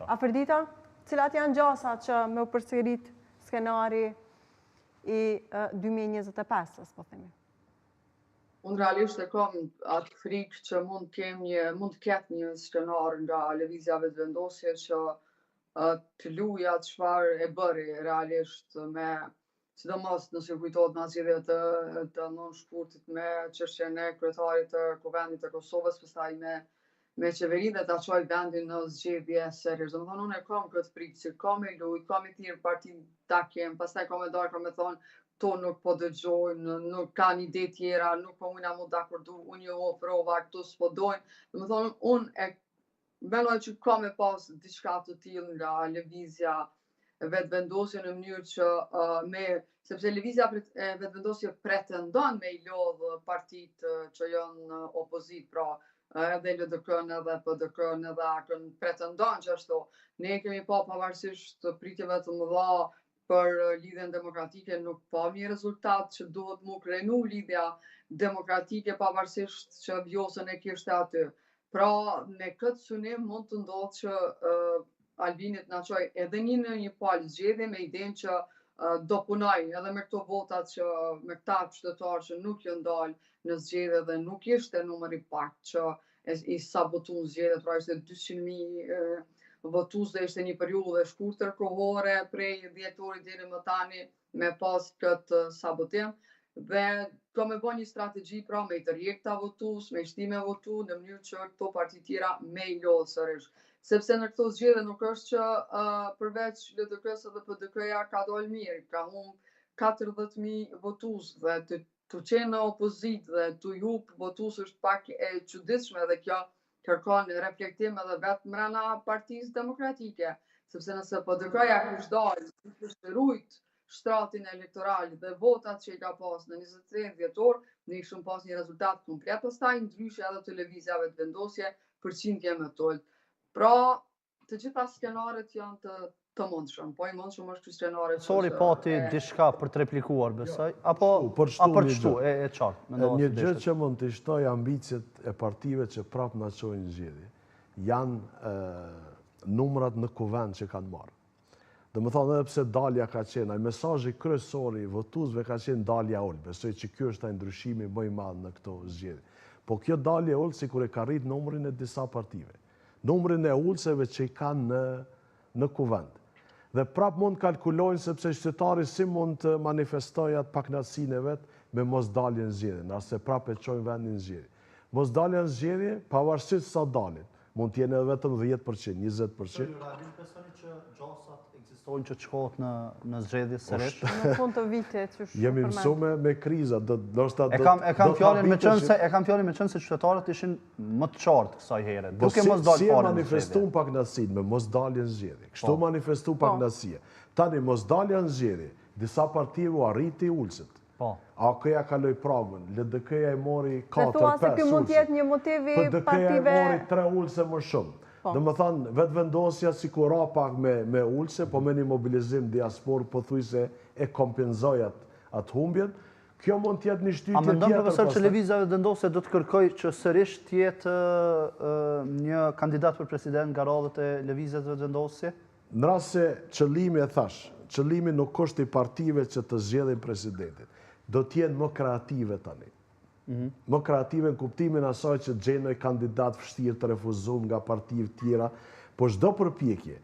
Afërdita, cilat janë gjasat që me u përsërit skenari i 2025-ës, po themi? Unë realisht e kam atë frikë që mund të kem një, mund të ketë një skenar nga Lëvizja Vetëvendosje që të lujë atë çfarë e bëri realisht me sidomos nëse ju kujtohet në zgjedhjet të të 9 shkurtit me çështjen e kryetarit të Kuvendit të Kosovës, pastaj me me qeverinë dhe ta çojë vendin në zgjedhje sërish. Domethënë unë e kam këtë frikë që ka me lujt, ka me thirr partinë takim, pastaj ka me dalë, ka me thonë kto nuk po dëgjojnë, nuk kanë ide tjera, nuk po mujna mu dakordu, unë ju ofrova, këto s'po dojnë. Domethënë unë e Mendoj që ka me pas diçka të tillë nga lëvizja Vetëvendosje në mënyrë që uh, me sepse lëvizja pret, e Vetëvendosje pretendon me i lodh partitë që janë në opozitë, pra edhe LDK-n, edhe PDK-n, edhe AAK-n pretendon që ashtu. Ne kemi pa pavarësisht pritjeve të mëdha për Lidhjen Demokratike nuk pa një rezultat që duhet mu krenu Lidhja Demokratike pavarësisht që Vjosën e kishte aty. Pra, me këtë synim mund të ndodhë që uh, Albini të na çojë edhe një në një palë zgjedhje me idenë që uh, do punoj edhe me këto vota që me këta qytetarë që nuk janë dalë në zgjedhje dhe nuk ishte numër i paktë që e, i sabotun zgjedhjet, pra ishte 200.000 votues dhe ishte një periudhë e shkurtër kohore prej dhjetorit deri më tani me pas këtë sabotim dhe ka me bo një strategji pra me i tërhjek këta votues, me i shti me votu në mënyrë që këto parti tjera me i lodhë sërish. Sepse në këto zgjedhje nuk është që uh, përveç LDK-së dhe PDK-ja ka dalë mirë, ka humb 40.000 votues dhe të Tu qenë në opozitë dhe tu i hup votues është pak e çuditshme dhe kjo kërkon reflektim edhe vetë mrena Partisë Demokratike, sepse nëse PDK-ja kish dalë, kishte rujt shtratin elektoral dhe votat që i ka pas në 23 dhjetor, ne kishim pas një rezultat komplet pastaj ndryshe edhe të Lëvizja Vetëvendosje përqindje më të ulët. Pra, të gjitha skenaret janë të të mundshëm, po i mundshëm është ky skenari. Sori pati e... diçka për të replikuar, jo, besoj, apo për shtu, për shtu, e, e qartë. Mendova një gjë që mund të shtoj ambiciet e partive që prapë na çojnë zgjedhje, janë e, numrat në kuvend që kanë marrë. Domethënë edhe pse dalja ka qenë, ai mesazhi kryesor i votuesve ka qenë dalja e ulët. Besoj që ky është ai ndryshimi më i madh në këto zgjedhje. Po kjo dalje e ulët sikur e ka rrit numrin e disa partive. Numrin e ulëseve që i kanë në në Kuvend. Dhe prapë mund të kalkulojnë sepse qytetari si mund të manifestojë atë pakënaqësinë e vet me mosdalje në zgjedhje, në rast se prapë e çojnë vendin në zgjedhje. Mosdalja në zgjedhje, pavarësisht sa dalin, mund të jenë edhe vetëm 10%, 20%. Ju realisht besoni që gjasat ekzistojnë që të shkohet në në zgjedhje sërish? Në fund të vitit, qysh Jemi mësu me me kriza, do ndoshta do e kam e kam fjalën me qenë se e kam fjalën me qenë se qytetarët ishin më të qartë kësaj here, po duke mos dalë fare. Si e manifestuan pakënaqësinë me mos dalje në zgjedhje? Kështu po. manifestu po. pakënaqësia. Tani mos dalja në zgjedhje, disa partive u arriti ulëset. Po. AAK-ja kaloi pragun, LDK-ja i mori 4, 5 ulëse. Thua se ky mund të jetë një motiv i partive... PDK-ja i mori 3 ulëse më shumë. Po. Domethënë, Vetëvendosja sikur ra pak me, me ulëse, po me një mobilizim diasporë pothuajse e kompenzoi atë atë humbjen. Kjo mund të jetë një shtytje tjetër. A mendon profesor që Lëvizja Vetëvendosje do të kërkojë që sërish të jetë një kandidat për president nga radhët e Lëvizjes Vetëvendosje? Në rast se qëllimi e thashë, qëllimi nuk është i partive që të zgjedhin presidentin. Do të jenë më kreative tani. Mhm. Më kreative në kuptimin asaj që të gjejnë kandidat vështirë të refuzum nga partive tjera, po çdo përpjekje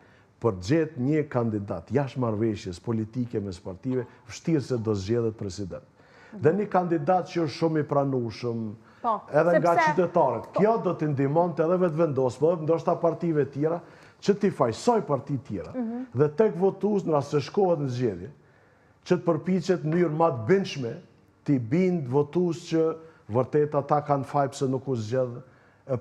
për të gjetë një kandidat jashtë marrëveshjes politike mes partive, vështirë se do zgjedhet president. Dhe një kandidat që është shumë i pranueshëm, po, edhe nga qytetarët. Po. Kjo do t'i ndihmonte edhe Vetëvendosjes, po edhe ndoshta partive tjera, që t'i fajsoj partitë tjera. Mhm. Dhe tek votues në rast se shkohet në zgjedhje, që të përpiqet në mënyrë ma të bindshme t'i bind votues që vërtet ata kanë faj pse nuk u zgjedh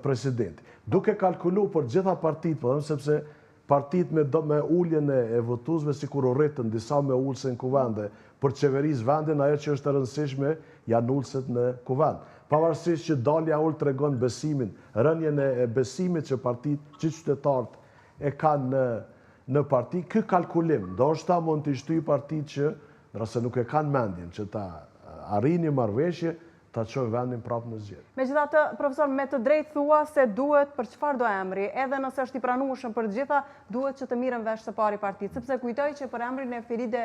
presidenti. Duke kalkulu për gjitha partitë, po them sepse partitë me do me uljen e, e votuesve sikur u rritën disa me ulëse në kuvend dhe për qeveris vendin ajo që është e rëndësishme janë ulëset në kuvend. Pavarësisht që dalja e ulët tregon besimin, rënien e, e besimit që partitë, që qytetarët e kanë në në parti, ky kalkulim ndoshta mund t'i shtyjë partitë që, në rast se nuk e kanë mendjen që ta arrijnë një marrëveshje, Ta çojmë vendin prapë në zgjedhje. Megjithatë, profesor, me të drejtë thua se duhet për çfarëdo emri, edhe nëse është i pranueshëm për të gjitha, duhet që të merren vesh së pari partitë, sepse kujtoj që për emrin e Feride.